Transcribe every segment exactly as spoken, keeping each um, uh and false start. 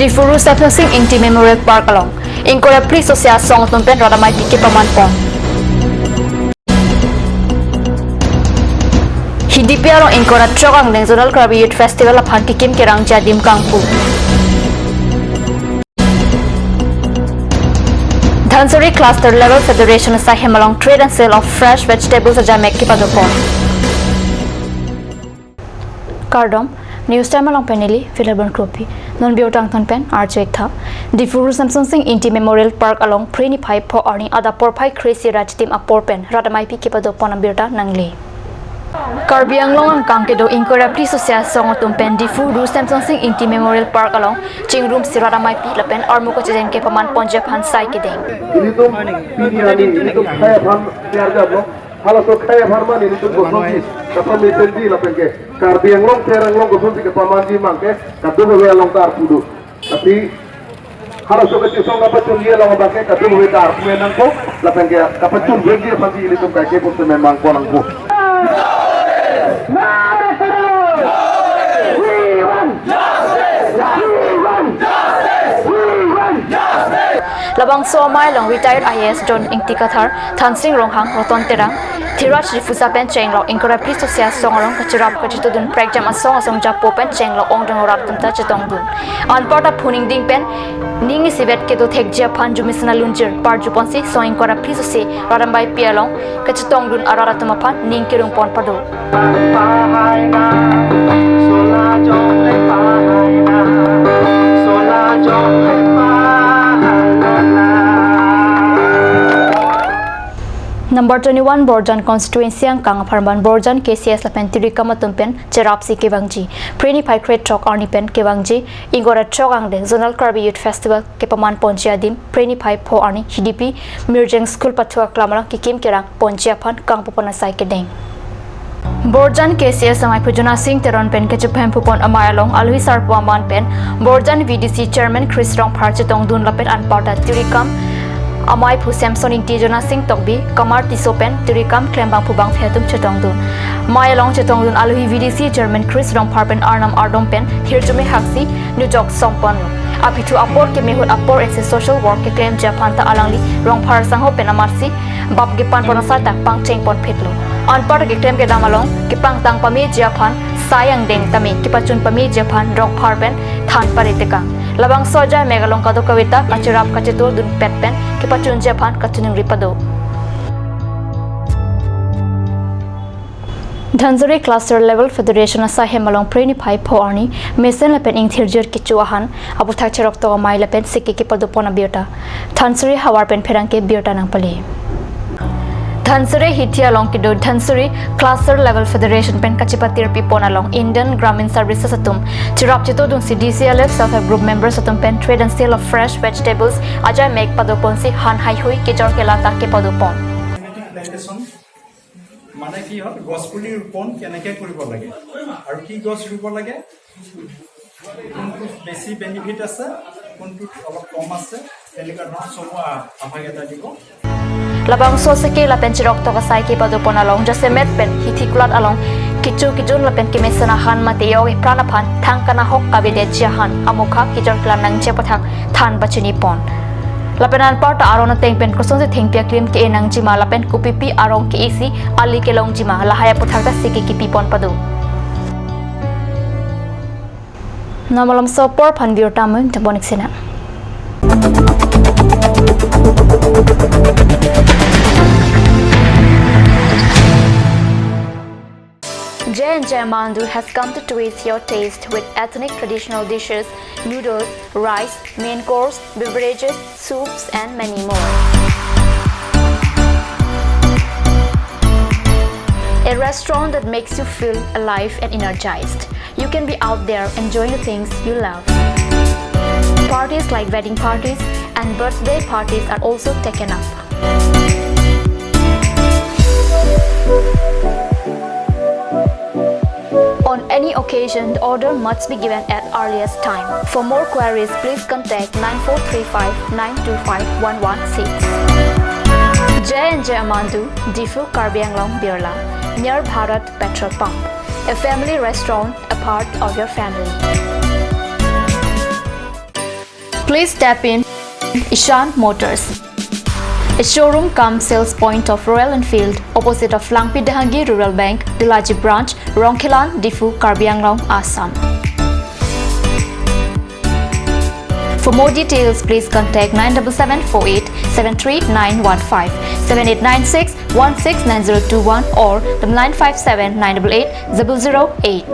Diphu Ru Semsonsing Ingti Memorial Park along ingkoi ra phli sosi asong atum pen rat ameipi kepaman pon. Hidipi along ingkoi ra throk angdeng Zonal Karbi Youth Festival aphan kekim kerangji adim kangpu. Dhansiri Cluster Level Federation asai hem along trade and sale of fresh vegetables ajai mek kepado pon. Kardom, News Time along pen neli Philibon Kropi. Non birta angton pen arju-ik tha. Diphu Ru Semsonsing Ingti Memorial Park along Phre niphai pho arni adap porphai kre-isi ra chitim apor pen rat ameipi kepado pon abirta nangle. Karbi Anglong angkang kedo ingkoi ra phli sosi asong atum pen Diphu Ru Semsonsing Ingti Memorial Park along chingrumsi rat ameipi lapen armu kachejeng kepaman ponji aphan sai kedeng. Ilitum pini arni ilitum khei aphan tiar jablo. Halaso khei apharman ilitum kosonsi kapamesen di lapen ke Karbi Anglong, Karbi Anglong kosonsi kepamanji ma ke kadokave along ta arpu do. Tapi halaso kachesong kapachunji along abang ke kadokave ta arpu nangpo lapen ke kapachun vekji aphansi ilitum kaike pusi memang ko nangpo. Labangso amei along retired I A S John Ingti Kathar, Thansing Ronghang, Roton Terang, Dhiraj Diphusa pen chenglok ingkoi ra phli sosi asong arong kachirap kachitudun prekjam asong asong japo pen chenglok ongdung rat atum ta chetongdun. Anparta phuning ding pen ning isivet kedo thekji aphan jumisen alunjir parju ponsi song ingkoi ra phli sosi rat ameipi along kachetongdun arat atum aphan ning kerung pon pado. Number twenty-one Borjan constituency angkang apharman Borjan K C S lapen Tirikam atum pen cherapsi kevangji. Phre niphai krethrok arni pen kevangji ingkoi ra throk angdeng Zonal Karbi Youth Festival kepaman ponji adim Phre niphai pho arni Hidipi Mirjeng School pathu aklam along kekim kerang ponji aphan kangpu pon asai kedeng. Borjan K C S ameiphu Jonasing Teron pen kachepahemphu pon amei along alohi sarpo aman pen Borjan V D C Chairman Chris Rongphar chetongdun lapen anparta Tirikam ameiphu Samson Ingti, Jonasing Tokbi, Kamar Tisso pen Tirikam klembangphu bangphi atum chetongdun. Mei along chetongdun alohi V D C Chairman Chris Rongphar pen arnam ardom pen hirjume haksi nujok sompon. Apithu apor keme ahut apor isi social work keklemji aphan ta alangli Rongphar sangho pen amatsi bap kepan pon asai ta pangcheng pon phitlo. Anparta keklem kedam along kepangtang pameji aphan sai angdeng tame kepachun pameji aphan Rongphar pen than pare tekang. Labangso ajai mek along kadokave ta kachirap kachitudun pet pen kepachunji aphan kachiningri pado. Dhansiri Cluster Level Federation asai hem along Phre niphai pho arni mesen lapen ingthirjir kecho ahan aputhak cheroktok amei lapen seke kepado pon abirta. Dhansiri havar pen pherangke birta nangpale. Dhansiri hithi along kedo Dhansiri Cluster Level Federation pen kachepatirpi pon along Indian Gramin Services atum chirap chitudunsi D C L F Self Help Group members atum pen trade and sale of fresh vegetables ajai mek pado ponsi han heihui kejor kela ta kepado pon. Plantation মানে কি হ'ল, গছ পুলি ৰোপণ কেনেকে কৰিব লাগে আৰু কি গছ ৰুব লাগে, কোনটো বেছি বেনিফিট আছে, কোনটোত অলপ কম আছে, তেনেকুৱা ধৰণৰ চমু আ-, আভাস এটা দিব। Labangso seke lapen cheroktok asai kepado pon along jasemet pen hithi kulat along kecho kejun lapen kemesen ahan mate yok epran aphan thang kanahok kavedetji ahan amokha kejor kela nangji aputhak than pachini pon. Lapen anparta aron ateng pen kosonsi thengpi aklim ke-e nangjima lapen kopipi arong ke-esi ali kelongjima lahai aputhak ta seke kepi pon pado. Namalam sopor phan birta amen tabonik sena. J and J Mandu has come to twist your taste with ethnic traditional dishes, noodles, rice, main course, beverages, soups, and many more. A restaurant that makes you feel alive and energized. You can be out there enjoying the things you love. Parties like wedding parties and birthday parties are also taken up. On any occasion, the order must be given at earliest time. For more queries, please contact nine four three five nine two five one one six. J and J Amandu, Diphu, Karbi Anglong, Birla, near Bharat Petrol Pump. A family restaurant, a part of your family. Please step in Ishan Motors, a showroom cum sales point of Royal Enfield, opposite of Langpi Dehangi Rural Bank, Dulaji Branch, Rongkhelan, Diphu, Karbi Anglong, Assam. For more details, please contact nine double seven four eight seven three nine one five, seven eight nine six one six nine zero two one, or the nine five seven nine double eight zero zero eight.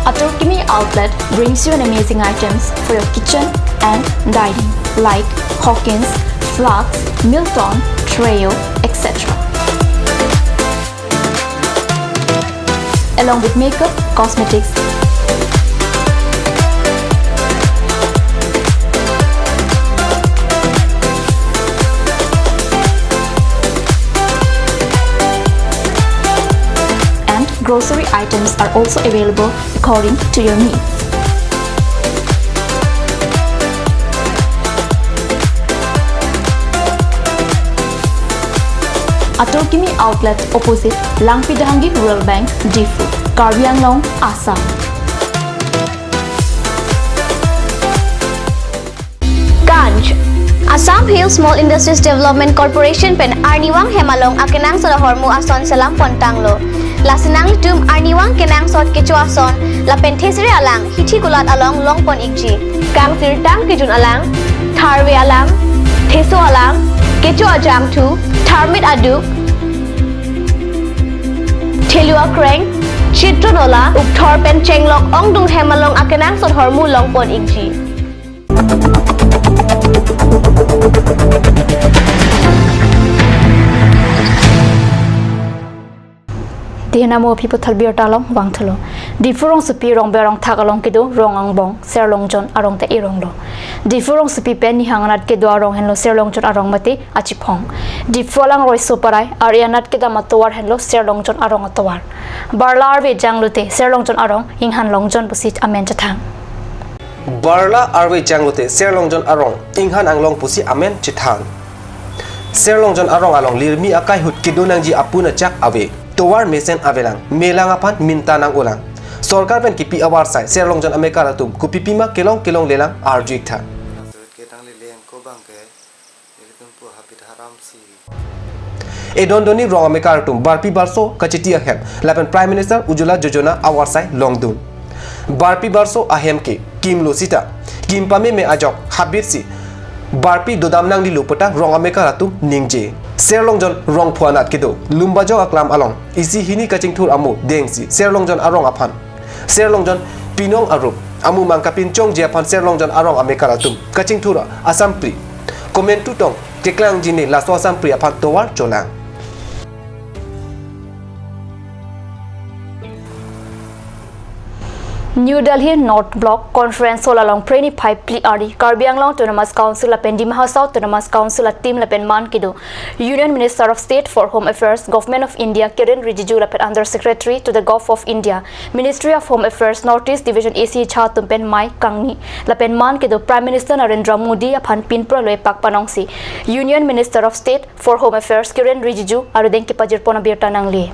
Atur Kimi Outlet brings you an amazing items for your kitchen and dining, like Hawkins, Flax, Milton, Treo, et cetera. Along with makeup, cosmetics, and grocery items are also available according to your needs. Atur Kimi Outlet, opposite Langpi Dehangi Rural Bank, Diphu, Karbi Anglong, Assam. Ganj. Assam Hill Small Industries Development Corporation pen arnivang hem along akenangsot ahormu ason selam pontanglo. Lasi nanglitum arnivang kenangsot kecho ason lapen thesere alang hithi kulat along longpon ikji. Kangsirtang kejun alang, tharve alang, theso alang, kecho ajangthu, tharmit aduk, thelu akreng, chitro nola, ukthor pen chenglok ongdung hem along akenangsot ahormu longpon ikji. Dihena mo People Thar birta along vangthulo. Diphu rongsopi Rongbe arongthak along kedo rong angbong Serlongjon arong ta ironglo. Diphu rongsopi pen nihang anat kedo arong henlo Serlongjon arong mate achiphong. Diphu alang Roiso Parai, ar-e anat kedam atovar henlo Serlongjon arong atovar. Barla arve janglote Serlongjon arong inghan longjon pusi amen chethang. Barla arve janglote Serlongjon arong inghan anglong pusi amen chethang. Serlongjon arong along lirmi akai ahut kedo nangji apun achak ave. Tovar mesen avelang, melang aphan minta nang-olang. Sorkar pen kipi avarsai Serlongjon amekar atum kopipima kelong kelonglelang arju iktha. Nang surit ke tang leleng ko bang ke, ilitum pu habit haram si. Edon doni rong amekar atum barpi barso kachiti ahem lapen Prime Minister Ujjwala Yojana avarsai longdun. Barpi barso ahem ke kimlo sita, kim pameme ajok habit si barpi dodam nanglilo puta rong amekar atum ningje. Serlongjon rongphu anat kedo Lumbajong aklam along isi hini kachingthur amo dengsi Serlongjon arong aphan Serlongjon pinong arup amu mang kapinchongji aphan Serlongjon arong amekar atum kachingthur asampri komentu tong keklangji ne laso asampri aphan tovar cholang. New Delhi North Block Conference Hall along phreni phai phli arni Karbi Anglong Autonomous Council lapen Dima Hasao Autonomous Council a-team lapen man kedo Union Minister of State for Home Affairs, Government of India, Kiren Rijiju lapen Under Secretary to the Govt of India, Ministry of Home Affairs, North East Division A C Jha atum pen mei kangni lapen man kedo Prime Minister Narendra Modi aphan pinpra loipak panongsi Union Minister of State for Home Affairs Kiren Rijiju arideng kepajirpon abirta nangle.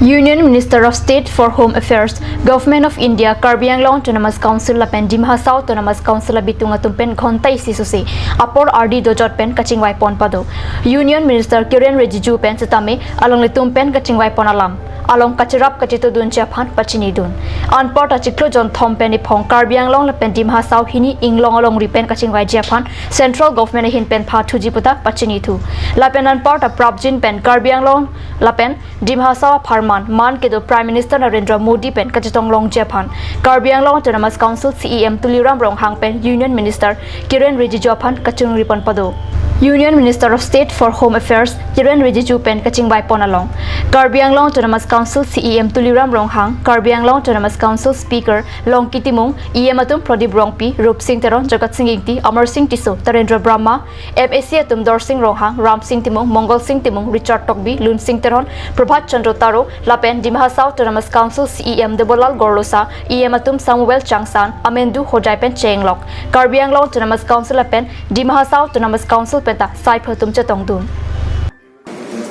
Union Minister of State for Home Affairs, Government of India, Karbi Anglong Autonomous Council lapen Dima Hasao Autonomous Council abitung atum pen ghonta isi sose apor ardi dojot pen kachingvaipon pado. Union Minister Kiren Rijiju pen setame alanglitum pen kachingvaipon alam along kacherap kachetongdunji aphan pachinidun. Anparta chiklo jonthom pen niphong Karbi Anglong lapen Dima Hasao hini inglong alongri pen kachingvaiji aphan Central Government ahin pen phathuji puta pachinithu. Lapen anparta prapjin pen Karbi Anglong lapen Dima Hasao apharman man kedo Prime Minister Narendra Modi pen kachetong longji aphan Karbi Anglong Autonomous Council C E M Tuliram Ronghang pen Union Minister Kiren Rijiju aphan kachingri pon pado. Union Minister of State for Home Affairs Kiren Rijiju pen kachingvai pon along Karbi Anglong Autonomous Council C E M Tuliram Ronghang, Karbi Anglong Autonomous Council Speaker Longki Timung, E M atum Pradip Rongpi, Rupsing Teron, Jagat Sing Ingti, Amar Sing Tisso, Tarendra Brahma, M A C atum Dorsing Ronghang, Ramsing Timung, Mongol Sing Timung, Richard Tokbi, Lunsing Teron, Prabhat Chandra Taro, lapen Dima Hasao Autonomous Council C E M Debolal Gorlosa, E M atum Samuel Changsan, amendu hojai pen chenglok. Karbi Anglong Autonomous Council lapen Dima Hasao Autonomous Council penta saipho atum chetongdun.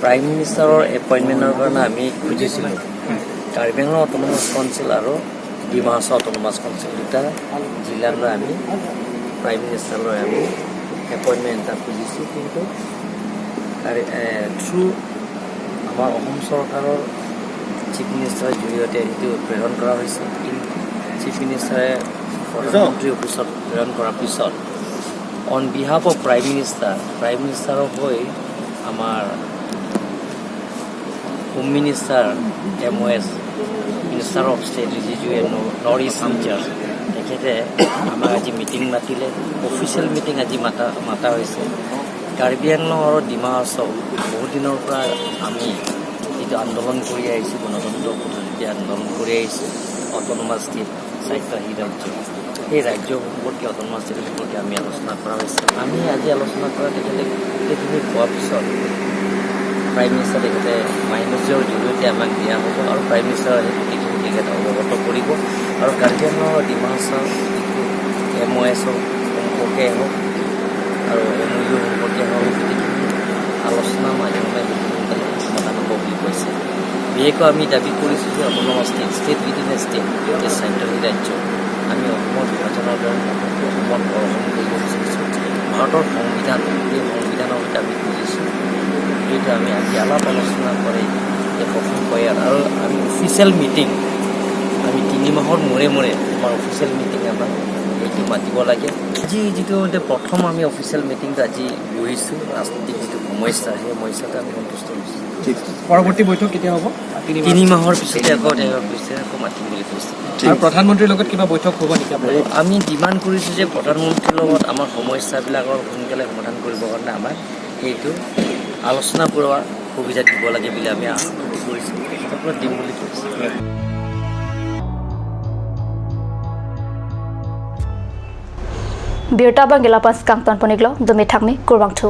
Prime মিনিষ্টাৰৰ এপইণ্টমেণ্টৰ কাৰণে আমি খুজিছিলোঁ। কাৰ্বি Anglong autonomous council আৰু ডিমা Hasao autonomous council দুটা জিলালৈ আমি প্ৰাইম মিনিষ্টাৰলৈ আমি এপইণ্টমেণ্ট এটা খুজিছোঁ, কিন্তু কাৰ্বি-, এ, থ্ৰু আমাৰ অসম চৰকাৰৰ চিফ মিনিষ্টাৰৰ জৰিয়তে সেইটো প্ৰেৰণ কৰা হৈছে। কিন্তু চিফ মিনিষ্টাৰে প্ৰধানমন্ত্ৰী অফিচত প্ৰেৰণ কৰাৰ পিছত on behalf of prime minister, prime মিনিষ্টাৰৰ হৈ আমাৰ home minister, M O' S, minister of state ৰিজিজুৱে ন-, নৰ্থ ইষ্ট ইনচাৰ্জ, তেখেতে আমাক আজি মিটিং মাতিলে, অফিচিয়েল মিটিং আজি মাতা, মাতা হৈছে। কাৰ্বি আংলং আৰু ডিমা হাছাও বহুত দিনৰ পৰা আমি যিটো আন্দোলন কৰি আহিছোঁ, গণতন্ত্ৰ পদ্ধতিৰে আন্দোলন কৰি আহিছোঁ, অট'নমাছ ষ্টেট, স্বায়ত্তশাসী ৰাজ্য, সেই ৰাজ্য সম্পৰ্কে, অট'নমাছ ষ্টেট সম্পৰ্কে আমি আলোচনা কৰা হৈছে। আমি আজি আলোচনা কৰা তেখেতে গোটেইখিনি কোৱাৰ পিছত প্ৰাইম মিনিষ্টাৰ তেখেতে মাইনছৰ জৰিয়তে আমাক দিয়া হ'ব আৰু প্ৰাইম মিনিষ্টাৰে সেই গোটেইখিনি তেখেতে অৱগত কৰিব। আৰু কাৰ্বি আংলং আৰু ডিমা হাছাও যিটো এম অ' এছৰ সম্পৰ্কে হওক আৰু এম অ' ইউ সম্পৰ্কে হওক, সেই গোটেইখিনি আলোচনা মাজে মাজে সোনকালে সমাধান হ'ব বুলি কৈছে। বিশেষকৈ আমি দাবী কৰিছোঁ যে autonomous state, state within a state, যিহেতু চেণ্ট্ৰেল ৰাজ্য, আমি অসমত বিভাজনৰ দৰে অসমত অৰ্জন কৰিব বিচাৰিছোঁ। ভাৰতৰ সংবিধান, এই সংবিধানৰ সৈতে আমি বুজিছোঁ। গতিকে আমি আজি আলাপ আলোচনা কৰি এই প্ৰথম পৰ্যায়ত আৰু আমি অফিচিয়েল মিটিং, আমি তিনি মাহৰ মূৰে মূৰে আমাৰ অফিচিয়েল মিটিং আমাৰ এইটো মাতিব লাগে। আজি যিটো এতিয়া প্ৰথম আমি অফিচিয়েল মিটিংটো আজি বহিছোঁ, ৰাজনৈতিক যিটো সমস্যা, সেই সমস্যাটো আমি সন্তুষ্ট হৈছোঁ। ঠিক। পৰৱৰ্তী বৈঠক কেতিয়া হ'ব? তিনি মাহ। তিনি মাহৰ পিছতে আকৌ তেওঁ কৈছে, আকৌ মাতিম বুলি কৈছে। ঠিক। আৰু প্ৰধানমন্ত্ৰীৰ লগত কিবা বৈঠক হ'ব নেকি আপোনাৰ? আমি ডিমাণ্ড কৰিছোঁ যে প্ৰধানমন্ত্ৰীৰ লগত আমাৰ সমস্যাবিলাকৰ সোনকালে সমাধান কৰিবৰ কাৰণে আমাক সেইটো আলোচনা কৰাৰ সুবিধা দিব লাগে বুলি আমি আশা কৰিছোঁ। তেখেতসকলক দিম বুলি কৈছে। Birta abang ke lapu-an si kangton pon-iklo, dome thakme, kurvangthu.